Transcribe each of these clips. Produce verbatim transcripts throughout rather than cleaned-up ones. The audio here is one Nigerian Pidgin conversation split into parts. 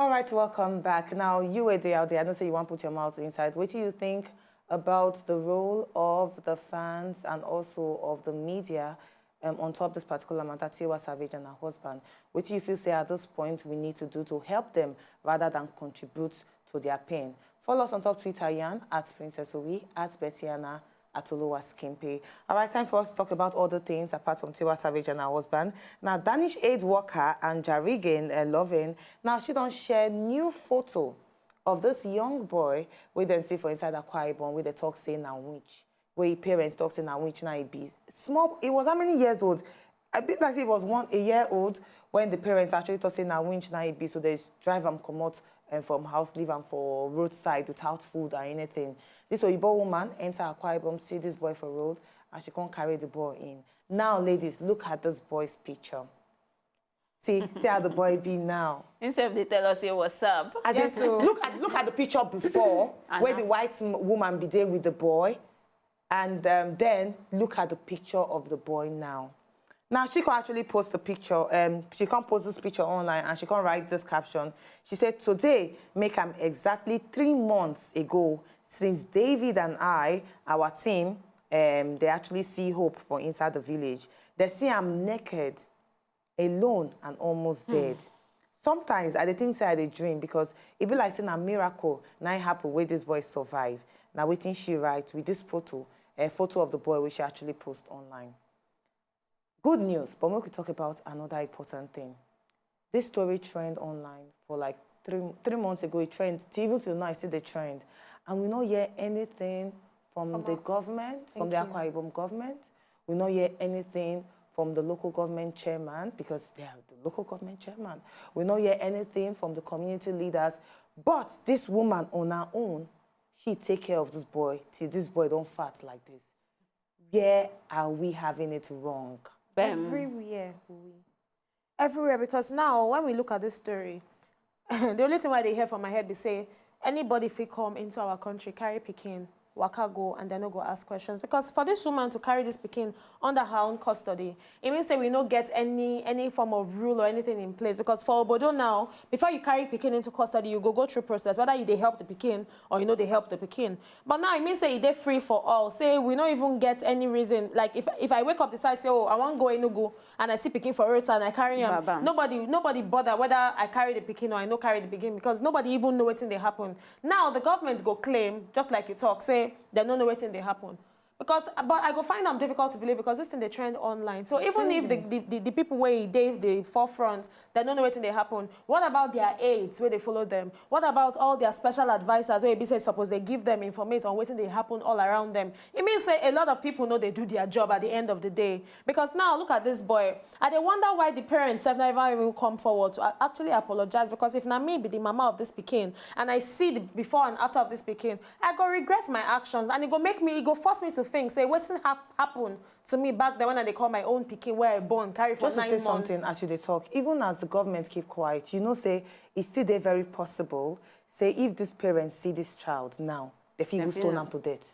All right, welcome back. Now, you were there, out there. I don't say you want to put your mouth inside. What do you think about the role of the fans and also of the media um, on top this particular matter, Tiwa Savage and her husband? What do you feel say at this point we need to do to help them rather than contribute to their pain? Follow us on top Twitter, Yan, at Princess Owi, at Bettiana, at Oluwa Skimpe. All right, time for us to talk about other things apart from Tiwa Savage and her husband. Now, Danish aid worker and Jarigan uh, Loving, now she don't share new photo of this young boy wey dem see for inside Akwa Ibom, wey dem talk say na witch, wey parents talk say na witch na e be. Small, he was how many years old? I be like say he was one a year old when the parents actually talk say na witch na e be, so they drive am comot um, from house, leave am for roadside without food or anything. This Oyibo woman enter Akwa Ibom, see this boy for road, and she come carry the boy in. Now, ladies, look at this boy's picture. See, see how the boy be now. Himself dey tell us say what's up. As Yes, in, o. look at look at the picture before, And where now? The white m- woman be there with the boy, and um, then look at the picture of the boy now. Now she can actually post the picture. Um, she can post this picture online, and she can write this caption. She said, "Today make am exactly three months ago since David and I, our team, um, they actually see hope for inside the village. They see I'm naked, alone, and almost dead. Sometimes I dey think say I dey dream, because e be like say na miracle na im happen wey this boy survive." Na wetin she write with this photo, a photo of the boy wey she actually post online. Good news, but make we talk about another important thing. This story trend online for like three three months ago. It trend till, even till now, e still dey trend, and we no hear anything from the government, from the Akwa Ibom government. We no hear anything from the local government chairman, because they are the local government chairman. We no hear anything from the community leaders. But this woman on her own, she take care of this boy till this boy don fat like this. Where are we having it wrong? Bam. Everywhere we. Everywhere, because now when we look at this story, the only thing I dey hear for my head be say anybody fit come into our country, carry pikin, waka go, and dem no go ask questions. Because for this woman to carry this pikin under her own custody, e mean say we no get any any form of rule or anything in place. Because for obodo now, before you carry pikin into custody, you go go through process, whether you dey help the pikin or you no dey help the pikin. But now e mean say e dey free for all. Say we no even get any reason. Like if if I wake up, decide say, "Oh, I wan go Enugu," and I see pikin for roadside and I carry am, Bam, bam. Nobody nobody bother whether I carry the pikin or I no carry the pikin, because nobody even know wetin dey happen. Now the government go claim, just like you talk, say dem no know wetin dey happen. Because, but I go find am difficult to believe, because this thing dey trend online. So even if the, the, the, the people wey dey the forefront, dem no know wetin dey happen, what about their aides wey dey follow them? What about all their special advisors wey be say suppose dey give them information on wetin dey happen all around them? E mean say a lot of people no dey do their job at the end of the day. Because now, look at this boy. I dey wonder why the parents have never even come forward to a- actually apologize. Because if na me be the mama of this pikin and I see the before and after of this pikin, I go regret my actions, and e go make me, e go force me to think say wetin hap happen to me back then when I dey call my own pikin wey I born, carry for Just to nine say months. Something as you dey talk, even as the government keep quiet, you know say e still dey very possible say if these parents see this child now, they fit even They stone fit- am to death,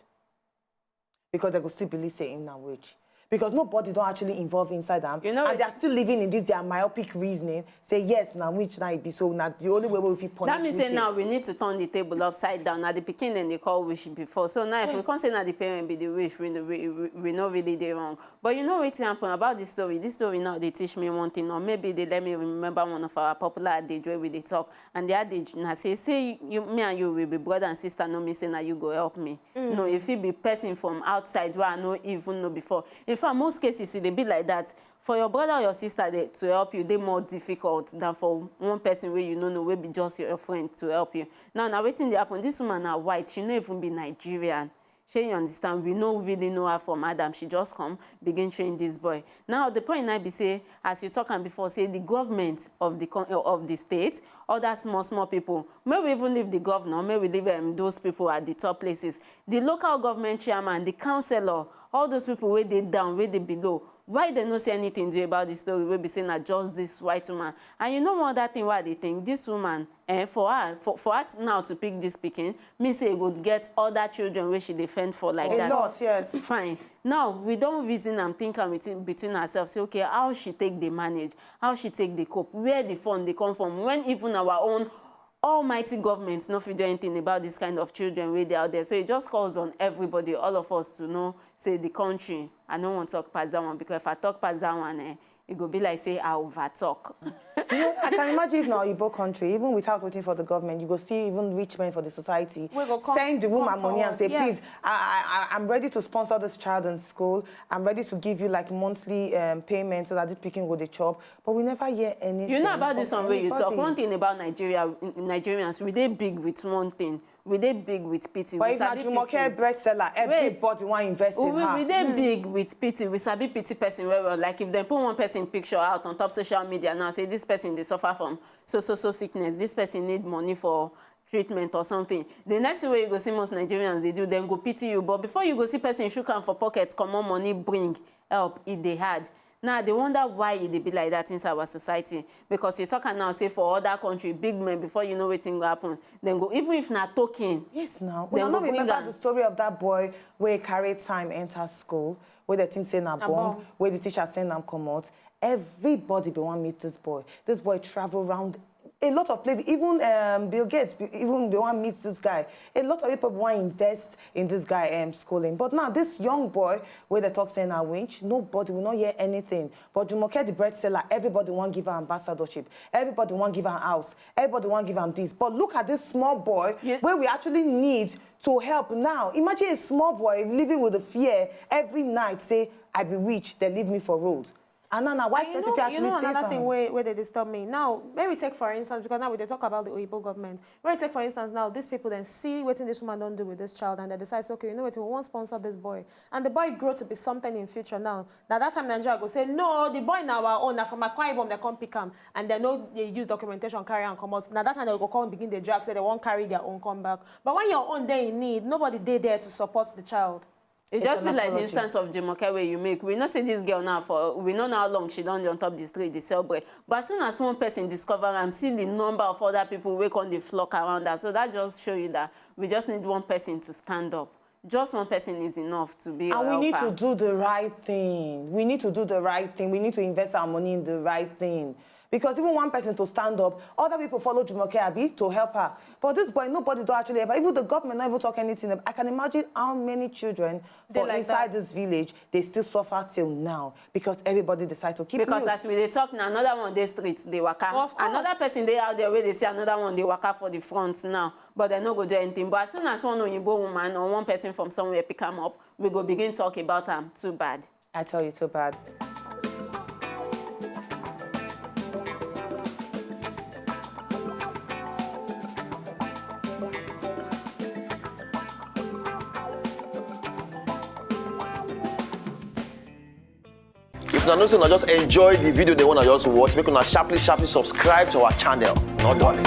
because they go still believe say im na witch, because nobody don actually involve inside am, You know and it- they are still living in this their myopic reasoning. Say yes, na witch na e be, so na the only way wey we fit punish That means witches. Say now we need to turn the table upside down. Now the pikin dem dey call witch before. So now if we come say na the parent be the witch, we, we, we, we no really dey wrong. But you know wetin happen about this story? This story now dey teach me one thing, or maybe dey let me remember one of our popular adage wey we dey talk. And the adage na say, say you, me and you will be brother and sister, no mean say na you go help me. No, if it be person from outside wey I no even know before. In fact, most cases e dey be like that. For your brother or your sister dey, to help you dey more difficult than for one person wey you no know, wey be just your friend, to help you. Now na wetin dey happen. This woman na white, she no even be Nigerian. Shey you understand? We no really know her from Adam. She just come begin train this boy. Now the point na be say, as you talk am before, say the government of the con- of the state, other small small people, may we even leave the governor, may we leave um, those people at the top places, the local government chairman, the councillor, all those people wey dey down, wey dey below, why dem no see anything do about the story wey be say na just this white woman? And you know one other thing wey I dey think, this woman, eh, for her, for, for her to, now to pick this pikin, mean say e go get other children wey she dey fend for like A that. Lot, yes. Fine. Now we don reason am, think am within, between ourselves, say okay, how she take dey manage, how she take dey cope, where the fund dey come from, when even our own Almighty government no fit do anything about this kind of children wey dey out there. So it just calls on everybody, all of us, to know say the country, I no wan talk pass that one, because if I talk pass that one, eh, e go be like say I over talk. You know, I can imagine if na Oyibo country, even without waiting for the government, you go see even rich men for the society We go come- send the woman come money and say, forward, yes. "Please, I, I, I- I'm ready to sponsor this child in school. I'm ready to give you like monthly um, payment so that this pikin go dey chop." But we never hear anything. You know about this from one wey you talk. anybody. One thing about Nigeria, Nigerians, we dey big with one thing. We dey big with pity. But We if na sabi Jumoke pity. bread seller, everybody wan invest in We, her. we dey big with pity. We sabi pity person well well. Like if dem put one person picture out on top social media now, say this person dey suffer from so so so sickness, this person need money for treatment or something. The next thing wey you go see most Nigerians dey do, dem go pity you. But before you go see person shook am for pocket, comot money, bring help, e dey hard. Now I dey wonder why e dey be like that inside our society, because you talk am now say for other country, big men, before you know wetin go happen, dem go, even if na token. Yes, now. Dem Una go no bring remember am. The story of that boy wey carry time enter school, wey the thing say na bomb, bomb. Wey the teacher send am comot. Everybody be wan meet this boy. This boy travel round a lot of places. Even um, Bill Gates be- even be wan meet this guy. A lot of people be wan invest in this guy um, schooling. But now this young boy wey dey talk say na winch, nobody will not hear anything. But Jumoke the bread seller, everybody wan give her ambassadorship. Everybody wan give her house. Everybody wan give am this. But look at this small boy Yeah. Wey we actually need to help now. Imagine a small boy living with the fear every night, say, "I be witch, they leave me for road." And now, now why And you person know, fit you actually know save another am? Thing wey wey dey disturb me now. Maybe take for instance, because now we dey talk about the Oyibo government. Maybe take for instance now, these people then see wetin this woman don do with this child, and they decide say, okay, you know what, we wan sponsor this boy, and the boy grow to be something in future. Now, na that time Nigeria go say, no, the boy na our own, na from Akwa Ibom they come pick am, and they no dey use documentation carry am comot. Na that time they go come begin dey drag say they wan carry their own come back. But when your own dey in need, nobody dey there to support the child. E It's just an be like the apology. Instance of Jumoke wey you make. We know say this girl now for, we no know how long she don dey on top the street dey sell bread. But as soon as one person discover am, see the number of other people wey come dey flock around her. So that just show you that we just need one person to stand up. Just one person is enough to be And a we need to helper. Do the right thing. We need to do the right thing. We need to invest our money in the right thing. Because even one person to stand up, other people follow Jumoke Abi to help her. But this boy, nobody don't actually help her. Even the government not even talk anything. I can imagine how many children They for like inside that. This village, they still suffer till now because everybody decide to keep Because mute. As we dey talk now, another one dey street dey waka. Of course. Another person dey out there wey dey see another one dey waka for the front now, but dem no go do anything. But as soon as one Oyibo woman or one person from somewhere pick am up, we go begin talk about am. Too bad. I tell you, too bad. If una know say una just enjoy the video, the one I just watch, make una sharply, sharply subscribe to our channel. No dulling.